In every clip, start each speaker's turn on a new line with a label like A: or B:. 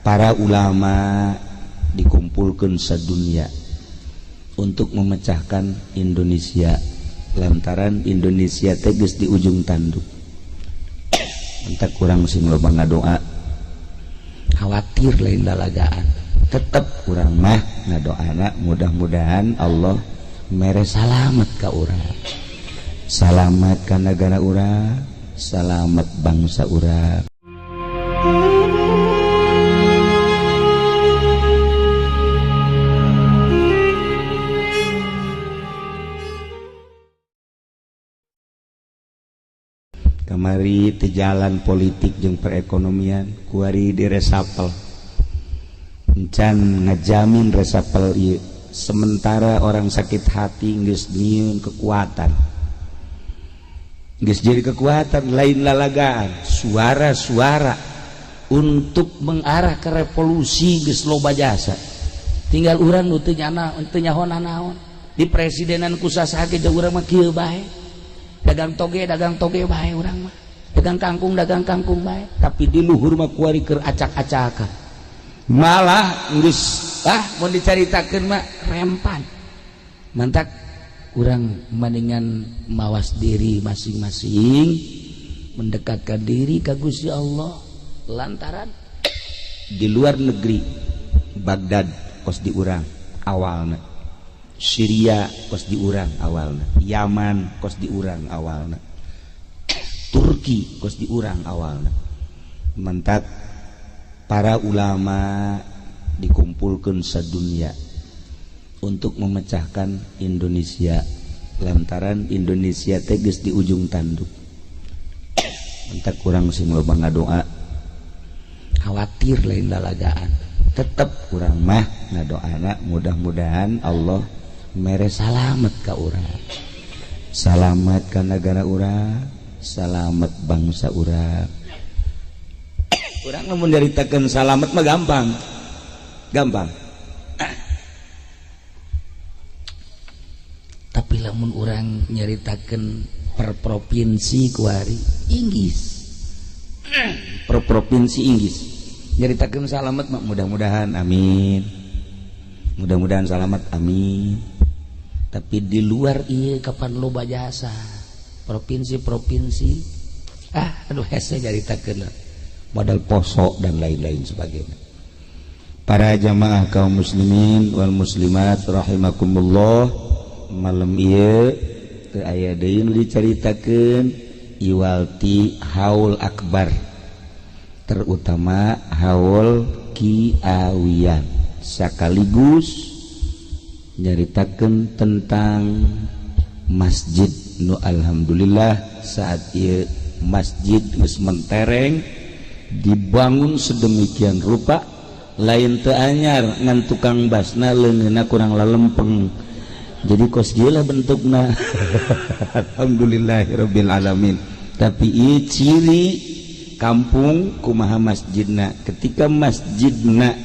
A: Para ulama dikumpulkan sedunia untuk memecahkan Indonesia, lantaran Indonesia tegas di ujung tanduk. Entah kurang sing loba ngadoa, khawatir lain lalagaan, tetep kurang mah ngadoana mudah-mudahan Allah mere salamet ka urang, salamet ka negara urang, salamet bangsa urang. Kamari teu jalan politik jeung perekonomian, kuari diresapel, encan ngajamin resapel ieu. Sementara orang sakit hati geus nyieun kekuatan, geus jadi kekuatan lain lalagaan, suara-suara untuk mengarah ke revolusi geus loba jasa. Tinggal urang nu teu nyana teu nyaho nanaon di presidenan ku saha ge, urang mah kieu bae, dagang toge bae, urang mah dagang kangkung bae. Tapi di luhur mah kuari keur acak-acakan, malah geus ah mun dicaritakeun mah rempan. Mantak urang mendingan mawas diri masing-masing, mendekatkan diri ka Gusti Allah, lantaran di luar negeri Baghdad kos di urang awalna, Syria kos di urang awalna, Yaman kos di urang awalna, Turki kos di urang awalna. Mentak para ulama dikumpulkan sedunia untuk memecahkan Indonesia, lantaran Indonesia tegas di ujung tanduk. Entak kurang sing loba ngadoa, khawatir lain lalagaan, tetep kurang mah ngadoana mudah-mudahan Allah mere salamet ka urang, salamet ka negara urang, salamet bangsa urang. Urang lamun nyaritakeun salamet mah gampang, gampang. Tapi lamun urang nyaritakeun per provinsi kuari Inggris, per provinsi Inggris nyaritakeun salamet mah mudah-mudahan amin, mudah-mudahan salamet amin. Tapi di luar iya kapan loba jasa provinsi-provinsi, ah aduh hese nyaritakeun modal Poso dan lain-lain sebagainya. Para jamaah kaum muslimin wal muslimat rahimakumullah, malam ieu teu aya deui nu dicaritakeun iwalti haul akbar, terutama haul Kiawian, sekaligus nyaritakeun tentang masjid nu alhamdulillah saat ieu masjid geus mentereng, dibangun sedemikian rupa, lain teu anyar ngan tukang basna leungeunna kurang lalempeng, jadi kos gila bentukna. Alhamdulillahirabbil alamin. Tapi ieu ciri kampung kumaha masjidna, ketika masjidna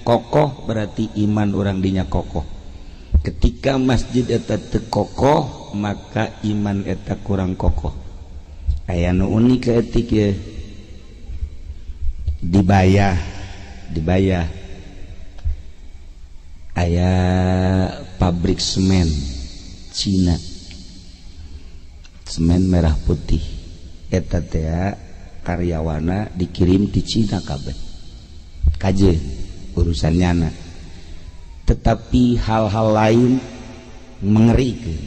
A: kokoh berarti iman orang dinya kokoh, ketika masjid eta teu kokoh maka iman eta kurang kokoh. Aya nu unik ketik ye, dibayar dibayar aya pabrik semen Cina, semen merah putih eta teh karyawana dikirim di Cina kabeh kaje urusan nyana. Tetapi hal-hal lain mengerikan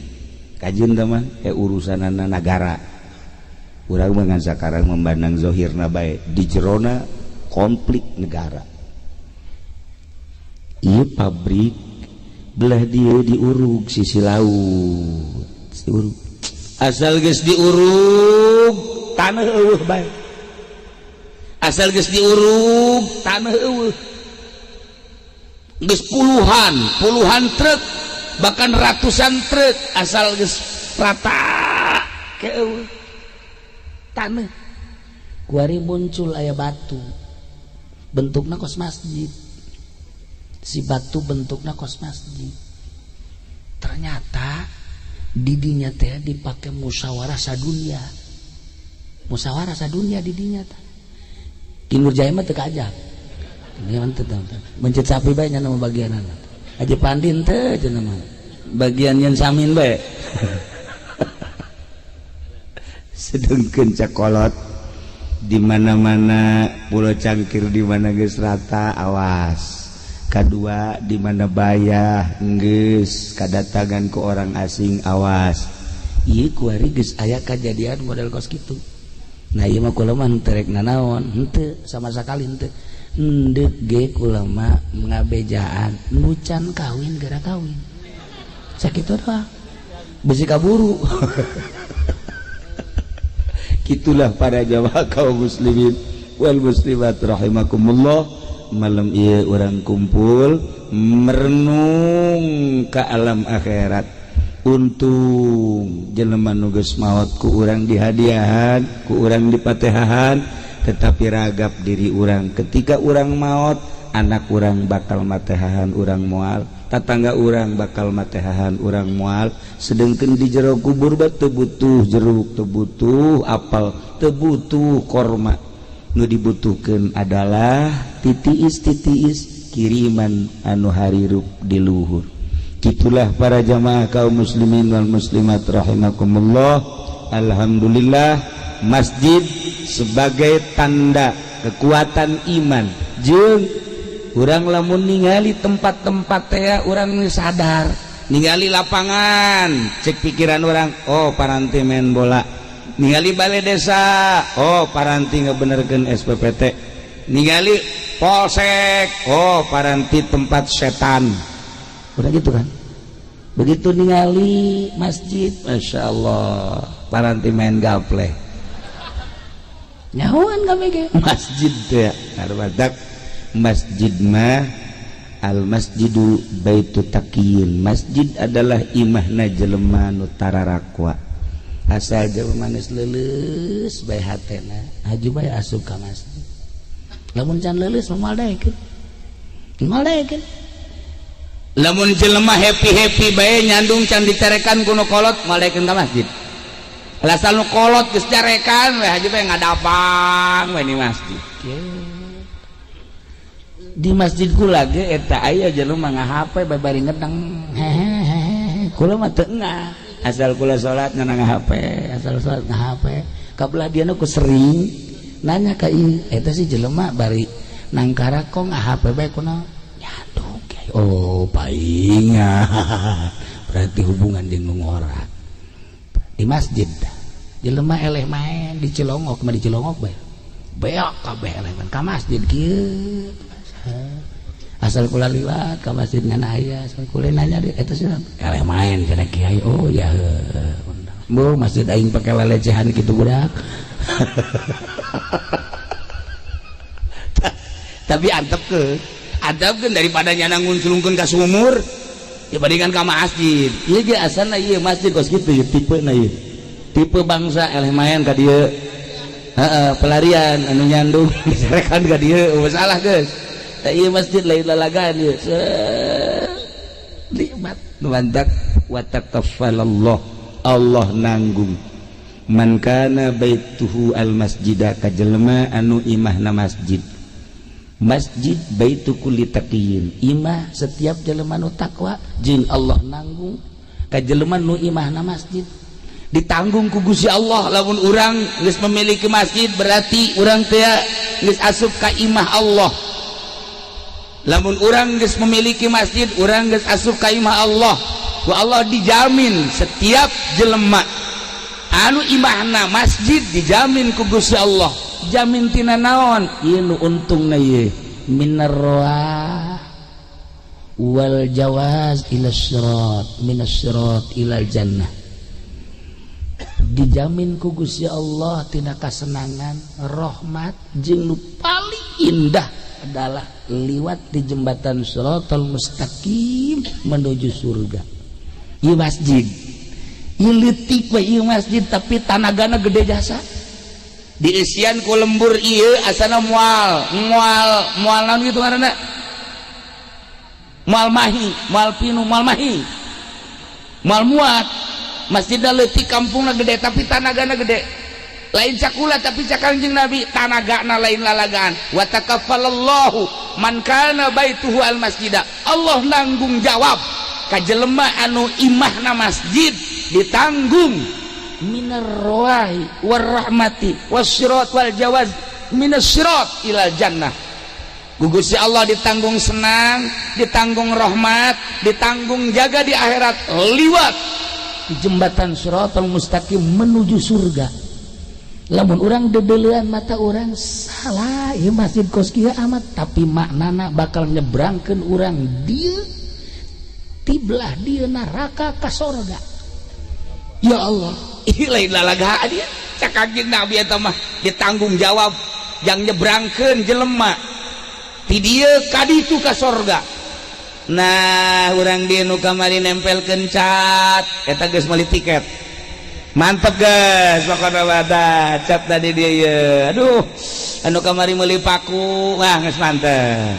A: kajeun mah urusan negara. Urang mah sekarang memandang zohirna bae, di jerona konflik negara. Ieu pabrik belah dia diurug sisi laut, diurug, asal geus diurug tanah eueuh bae, asal geus diurug tanah eueuh. Geus puluhan puluhan truk bahkan ratusan truk, asal geus rata ke eueuh tanah. Kuari muncul aya batu bentukna kos masjid, si batu bentukna kos masjid. Ternyata didinya teh dipakai musyawarah sadunia, musyawarah sadunia didinya teh. Ki Nurjaya mah teu kaajak. Ini mencet sapi bae nya nama bagian aja pandin teh cenah mah bagian yang samin bae. Sedengkeun cakolot di mana-mana Pulau Cangkir di mana geus rata awas. Kedua di mana bayah geus kadatangan ke orang asing awas. Ieu kuari geus aya kajadian model kos kitu. Nah ieu mah kula mah henteu rek nanaon, henteu sama sakali henteu. Endek ge kula mah ngabejaan nu can kawin gara kawin. Sakitu doang. Besi kaburu. Gitulah para jamaah kaum muslimin wal muslimat rahimakumullah. Malam ieu urang kumpul merenung ke alam akhirat. Untung jelema nu geus maot ku urang dihadiahan, ku urang dipatehahan, tetapi ragap diri urang ketika urang maot, anak urang bakal matehahan urang moal, tatangga urang bakal matehahan urang moal. Sedengkeun di jero kubur teu butuh jeruk, teu butuh apel, teu butuh korma. Nu dibutuhkeun adalah titiis-titiis kiriman anu harirup di luhur. Gitulah para jamaah kaum muslimin wal muslimat rahimakumullah. Alhamdulillah masjid sebagai tanda kekuatan iman. Jeung urang lamun ningali tempat-tempat teh urang sadar, ningali lapangan cek pikiran orang, oh paranti main bola. Ningali balai desa, oh paranti ngebenerkeun SPPT. Ningali polsek, oh paranti tempat setan. Udah gitu kan. Begitu ningali masjid, Masya Allah paranti main gaple. Nyahuan KBG masjid teh badak masjid mah al masjidu baitu taqiyin. Masjid adalah imahna jelema nu tararakwa. Asal jelema geus leuleus bae hatena, haju bae asup ka masjid. Lamun can leuleus moal daekeun, moal daekeun. Lamun jelema happy-happy bae nyandung can dicarekan ku nu kolot, moal daekeun ka masjid. Asal nu kolot geus carekan we haju bae ngadapang we di masjid. Di masjid kula ge eta aya jelema nga-HP babari ngedeng hehehe. Kula mah teu engah, asal kula salat ngan nga-HP, asal salat nga-HP. Kabelah dia ku sering nanya ka ieu eta si jelema bari nangkara kok nga-HP bae kunaon nyandung kiai. Oh painga berarti hubungan jeung nu ngora di masjid. Jelema eleh main di Cilongok mah, di Cilongok bae beak kabeh eleh main ka masjid kieu. Asal kula liwat ka masjid ngan aya, asal kula nanya di eta sih eleh main cenah kiai. Oh ya bu, masjid aing pake lelecehan kitu budak. Tapi antepkeun, antepkeun daripada nyana ngunculungkeun ka sumur dibandingkan ka masjid. Ieu ge asalna ieu masjid kos kitu ieu tipena ieu. Tipe bangsa eleh main ka dieu. Heeh, pelarian anu nyandung disarekan ka dieu, masalah geus. Tah ieu masjid lain lalagaan ieu. Nikmat nu mantak wa takaffalallah. Allah nanggung. Man kana baituhu al masjida, ka jelema anu imahna masjid. Masjid baitu kulli taqiyin, imah setiap jelema nu takwa, jeung Allah nanggung ka jelema nu imahna masjid. Ditanggung ku Gusti Allah. Lamun urang geus memiliki masjid berarti urang teh geus asup ka imah Allah. Lamun urang geus memiliki masjid, urang geus asup ka imah Allah. Ku Allah dijamin setiap jelema anu imahna masjid dijamin ku Gusti Allah. Jamin tina naon? Ieu nu untungna ieu minar roah wal jawaz ila sirat, minas sirat ilal jannah. Dijamin ku Gusti Allah tina kasenangan, rahmat, jeung nu paling indah adalah liwat di jembatan Siratal Mustaqim menuju surga. Ieu masjid ieu leutik we ieu masjid, tapi tanagana gede jasa. Diisian ku lembur ieu asana moal moal moal naon kitu ngaranna, moal mahi, moal pinu, moal mahi, moal muat. Masjidna leutik, kampungna gede, tapi tanagana gede. Lain cakula tapi cak Kangjeng Nabi, tanagana lain lalagaan. Wa takaffalallahu man kana baituhu al masjida. Allah nanggung jawab ka jelema anu imahna masjid, ditanggung minar rawahi war rahmati was sirat wal jawaz minas sirat ilal jannah. Ku Gusti Allah ditanggung senang, ditanggung rahmat, ditanggung jaga di akhirat liwat di jembatan siratal mustaqim menuju surga. Lamun urang dedelean mata urang salah, ieu masjid kos kieu amat, tapi maknana bakal nyebrangkeun urang dieu tiblah dieu neraka ka sorga. Ya Allah, ih, lain lalagaan dia. Cak Kanjeng Nabi eta mah ditanggung jawab yang nyebrangkeun jelema ti dieu ka ditu ka sorga. Nah, urang dieu nu kamari nempelkeun cat eta geus meuli tiket. Mantep guys, pokoknya wadah cat tadi dia ya. Aduh, anu kamari meuli paku, wah, geus mantep.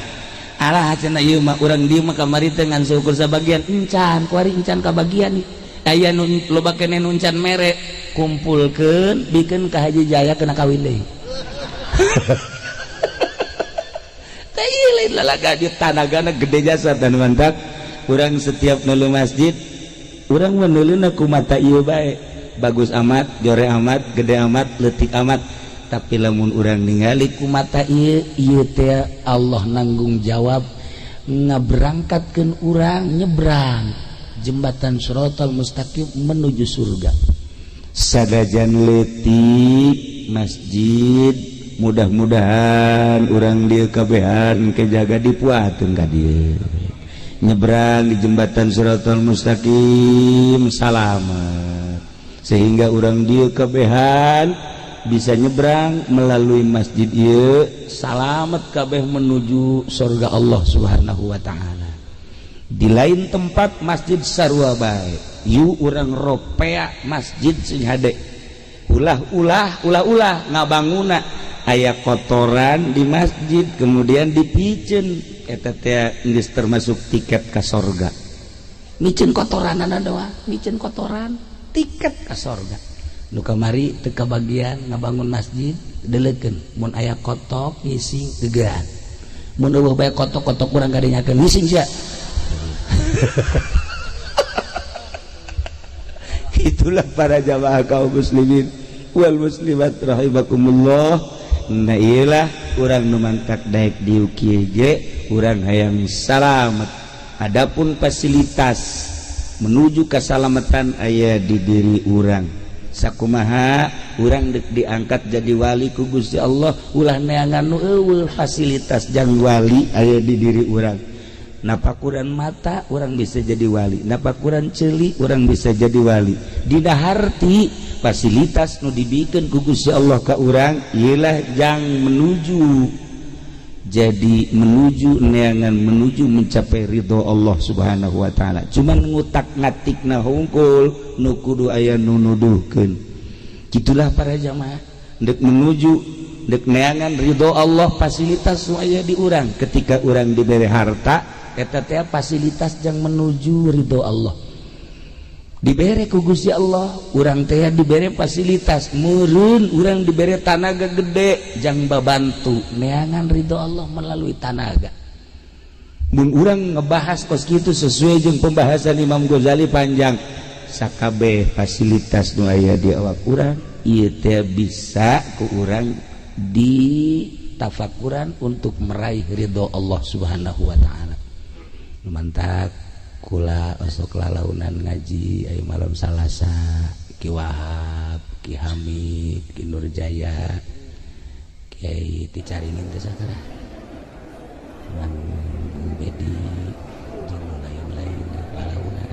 A: Alah, cenah ieu mah urang dieu mah kamari teh ngan seukur sabagian encan, kuari encan kabagian nih. Aya nu loba keneh nu encan mere, kumpulkeun bikeun ka Haji Jaya kena kawin deui. Teh ieu lain lalaga di tanagana gede jasa dan mantap. Urang setiap nulu masjid, urang meneuluna ku mata ieu bae. Bagus amat, jore amat, gede amat, leutik amat. Tapi lamun urang ningali ku mata ieu, ieu teh Allah nanggung jawab ngaberangkatkeun urang nyebrang jembatan siratal mustaqim menuju surga. Sadajan leutik masjid, mudah-mudahan urang dieu kabehan kejaga dipuateun ka dieu. Nyebrang di jembatan siratal mustaqim salamet, sehingga urang dieu kabehan bisa nyebrang melalui masjid ieu salamet kabeh menuju surga Allah Subhanahu wa taala. Di lain tempat masjid sarua bae, yu urang ropea masjid sing hade, ulah-ulah ulah-ulah ngabanguna aya kotoran di masjid kemudian dipiceun, eta teh geus termasuk tiket ka sorga. Miceun kotoranana doang, miceun kotoran tiket ka sorga. Nu kamari teu kabagian ngabangun masjid, deleukeun mun aya kotok ngising gegeran, mun euweuh bae kotok-kotok urang kadinyakeun ngising sia. Itulah para jamaah kaum muslimin wal muslimat rahimakumullah. Nah, iyalah urang nu mantak daek diuk kieu ge urang hayang salamet. Adapun fasilitas menuju keselamatan aya di diri urang. Sakumaha urang dek diangkat jadi wali ku Gusti Allah, ulah neangan nu euweuh fasilitas jang wali aya di diri urang. Napakuran mata urang bisa jadi wali, napakuran ceuli urang bisa jadi wali. Dina harti fasilitas nu dibikin ku Gusti Allah ka urang ialah jang menuju jadi menuju neangan menuju mencapai ridho Allah Subhanahu wa taala. Cuman ngutak ngatikna hungkul nu kudu aya nu nuduhkeun. Gitulah para jamaah, dek menuju dek neangan ridho Allah, fasilitas nu aya di urang. Ketika urang diberi harta, eta teh fasilitas yang menuju ridho Allah. Dibere ku Gusti Allah urang teh dibere fasilitas meureun urang dibere tanaga gede jang babantu neangan ridho Allah melalui tanaga. Mun urang ngebahas kos kitu sesuai jeung pembahasan Imam Ghazali panjang, sakabeh fasilitas nu aya di awak urang ieu teh bisa ku urang ditafakuran untuk meraih ridho Allah Subhanahu wa taala. Mantap kula osok lalaunan ngaji ayo malam Salasa, Ki Wahab, Ki Hamid, Ki Nurjaya, Kiai Ticaringin teh sakara Mang Bedi jeung nu lain-lain lalaunan.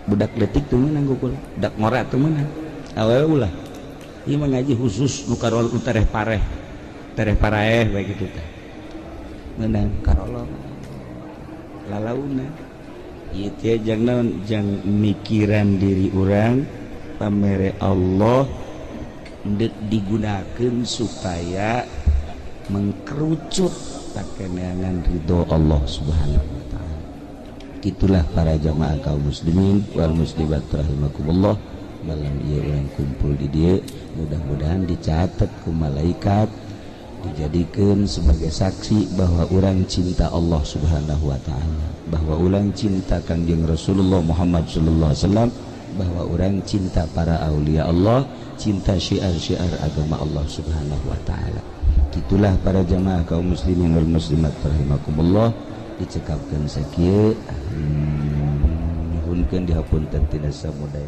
A: Budak leutik teu meunang ku kula, budak ngora teu meunang, awewe ulah. Ieu mah ngaji khusus nu karol nu tereh pareh, tereh paraeh bae kitu teh meunang karolong lalaunan. Ieu teh jang naon, jang mikiran diri urang pamere Allah dek digunakeun supaya mengkerucut pakeneangan ridho Allah Subhanahu wa taala. Itulah para jamaah kaum muslimin wal muslimat rahimakumullah. Malam ieu urang kumpul di dieu. Mudah-mudahan dicatat ku malaikat, dijadikan sebagai saksi bahwa urang cinta Allah Subhanahu wa Ta'ala, bahwa urang cinta Kangjeng Rasulullah Muhammad sallallahu alaihi wasallam, bahwa urang cinta para aulia Allah, cinta syiar-syiar agama Allah Subhanahu wa Ta'ala. Itulah para jamaah kaum muslimin wal muslimat rahimakumullah, dicekapkan sakieu, nyuhunkeun dihapunten tina samudaya.